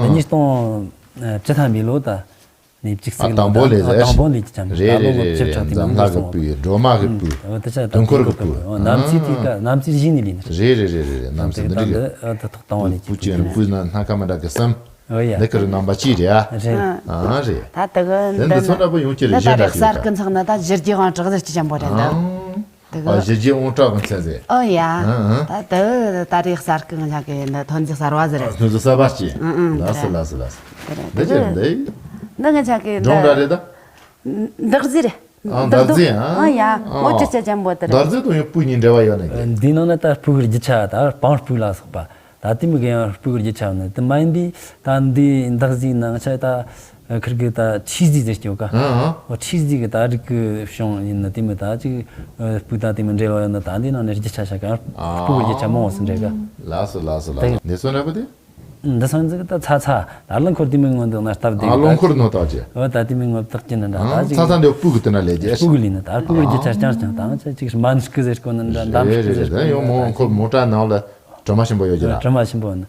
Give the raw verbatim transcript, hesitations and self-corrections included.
ཉིས་སྟོང་བཅུ་ཐམ་པའི་ལོ་ད་ནས་བཅུ་གཅིག་ལོ། དང་པོ་ལས་ཟེར། དང་པོ་ལས་ཀྱི་ཅམ། རེད་རེད་རེད་རེད། འཛམ་ལྷ་གི་བུ་ཡི་སྒྲོལ་མ་གི་བུ། འོ་དེ་ཆ་དུས་འཁོར་གི་བུ། འོ་གནམ་སའི་དུས་ཀ་གནམ་སའི་གཞི་ནས་ལས་ནི། རེད་རེད་རེད་རེད། གནམ་སའི་འདི་རེད། ད་འདི་ཐོག་དང་བ་ལས་ཀྱི་བུ་ཅན་བུ་ན་སྣ་ཁ་མ་འདྲ་གི་བསམ། འོ་ཡ། འདི་ཀི་རི་རྣམ་པ་གཅིག་རེད་ཨ། རེད། ཨ་རེད། ད་དེ་གི་དེ་འདི་ཚོ་འདྲ་པོ་ཡོང་ཅི་རེད། གཞན་འདྲ་ཅིག་ད་གསར་གི་ཚང་ན་ད་ཞི་རྒྱས་དབང་དྲག་ཟེར་གྱི་ཅམ་པོ་རེད་འདི། དེ་གི་ཨ་ཞི་རྒྱས་དབང་དྲག་གི་ཚད་ཟེར། ཨོ་ཡ། ཨ་ཨ། ད་དེ་ད་རེས་གསར་གི་ང་ཅག་གི་འདི་ཐོན་རྫས་གསར་བ་ཟེར། ཐོན་རྫས་གསར་བ་ཅིག་ཨ་ཨ། ལགས་སོ་ལགས་སོ་ལགས་སོ། དེ་རེད། འདི་ཅི་རེད་འདི། འདི་ང་ཅག་གི་འདི་འབྲོང་ར་རེད་ད། འདག་རྫི་རེད། ཨ་འདག་རྫི། ཨ་ཡ། ཨ་ངོ་ཅི་ཅི་ཅམ་པོ་དེ་རེད། འདག་རྫི་དང་ཡང་སྤུ་གཉིས་འབྲེལ་བ་ཡོད་ནི་གི། འདི་ནང་ན་ད་སྤུ་གུ་རྒྱུ་ཆ་ད་སྤང་སྤུ་ལ་སོགས་པ། ད་དེ་མི་གི་ཡང་སྤུ་གུ་རྒྱུ་ཆ་ནི་དེ་མ་ཡིན་དུས་ད་འདི་འདག་རྫི་ནང་ཆ་ད་ཁིར་གི་ད་ཁྲི་རྫི་ཟེར་སྐྱོ་ག་ཨ་ཨ། འོ་ཁྲི་རྫི་གི་ད་རིགས་གི་བྱུང་ཡིན་ནི་དེ་མི་ད་ཅིག་སྤུ་ད་དེ་མི་འབྲེལ་བ་ཡོད་ནི། ད་འདི་ནང་ནས་རྒྱུ་ཆ་ཆ་ག་སྤུ་གུ་རྒྱུ་ཆ་མང་བོ་སུ་འབྲེལ་ག་ལགས་སོ་ལགས་སོ་ལགས་སོ། འདི་སོ་འདྲ་པོ་དེ། འདི་སང་ཟིག་ད་ཚ་ཚ་ད་རླངས་འཁོར་དེ་མི་ངོ་འདུག་ན་སྟབས་བདེ་ཨ་གི་རླངས་འཁོར་ནོ་ད་ཅི། འོ་ད་དེ་མི་ངོ་བཏགས་ཀྱི་ནི་འདྲ་ད་ཨ་ཅིག་ཚ་ཚ་འདི་སྤུ་གུ་དེ་ན་ལས་ཀྱི་སྤུ་གུ་ལས་ནི་ད་སྤུ་གུ་རྒྱུ་ཆ་རྐྱང་རྐྱང་དང་ཅི་ཅིག་མན་སྐུ་ཟེར་སྐོ་ནི་འདྲ་འདམ་སྐུ་ཟེར་སྐོ་ནི་ཡང་མོ་འཁོར་མོ་ཊ་ནང་ལ་གྲོ་མ་ཞིམ་པོ་ཡོད་ཀྱི་ར། གྲོ་མ་ཞིམ་པོ་ནི།